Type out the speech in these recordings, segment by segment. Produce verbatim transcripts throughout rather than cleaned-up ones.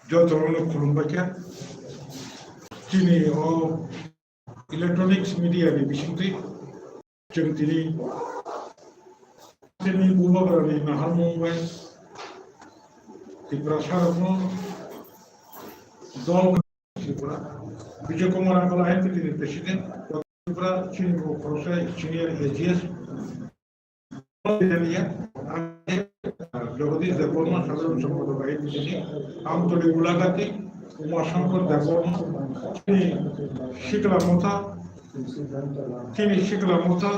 Jotono khulumbaikha. Chini o electronics media ni bisingtwi chwng tini chini bubagrani naharmung bai Tiprasa rokno dol Tripura Vijay Kumar uncle I N P T ni president, Tripura chini bo khoroksa senior A G S, Jagadish Debbarma, Sadharan Sompado Bahini, Amtoli Ulagati, Uma Shankar Debbarma, chini Sikla Motha, chini Sikla Motha,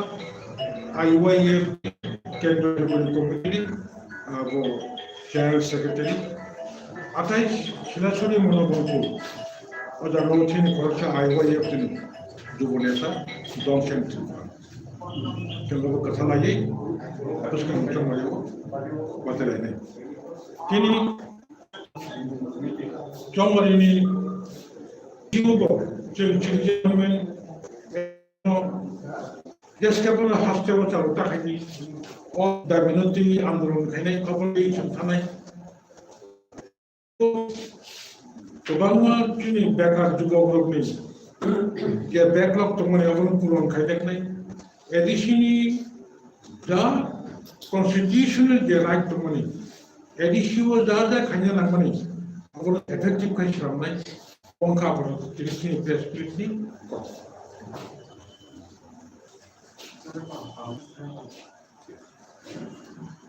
I Y F Kendra Jubilee Committee, abo General Secretary, atai Silasuri Mono Bangkul, o jaga o chini khoroksa I Y F ni Jubo Neta, Dongsen Tripura. Chwng bo kwtha laiwi bwskang chwng bai o batalainai. Tini chongmani ni jibo bo chwng chini chairman jeske bono haste o chalo ta khaini o dabi no tini andolon khainai, aboni chwng thanai. Kwbangma chini bekar jubokrokni je backlog tongmani abono puron khainai khnai. A D C ni ja constitutional je right tongmani, A D C o ja ja khaina nangmani abono effective khai swnamnai. Wngkha abono tini chini press release ni kok.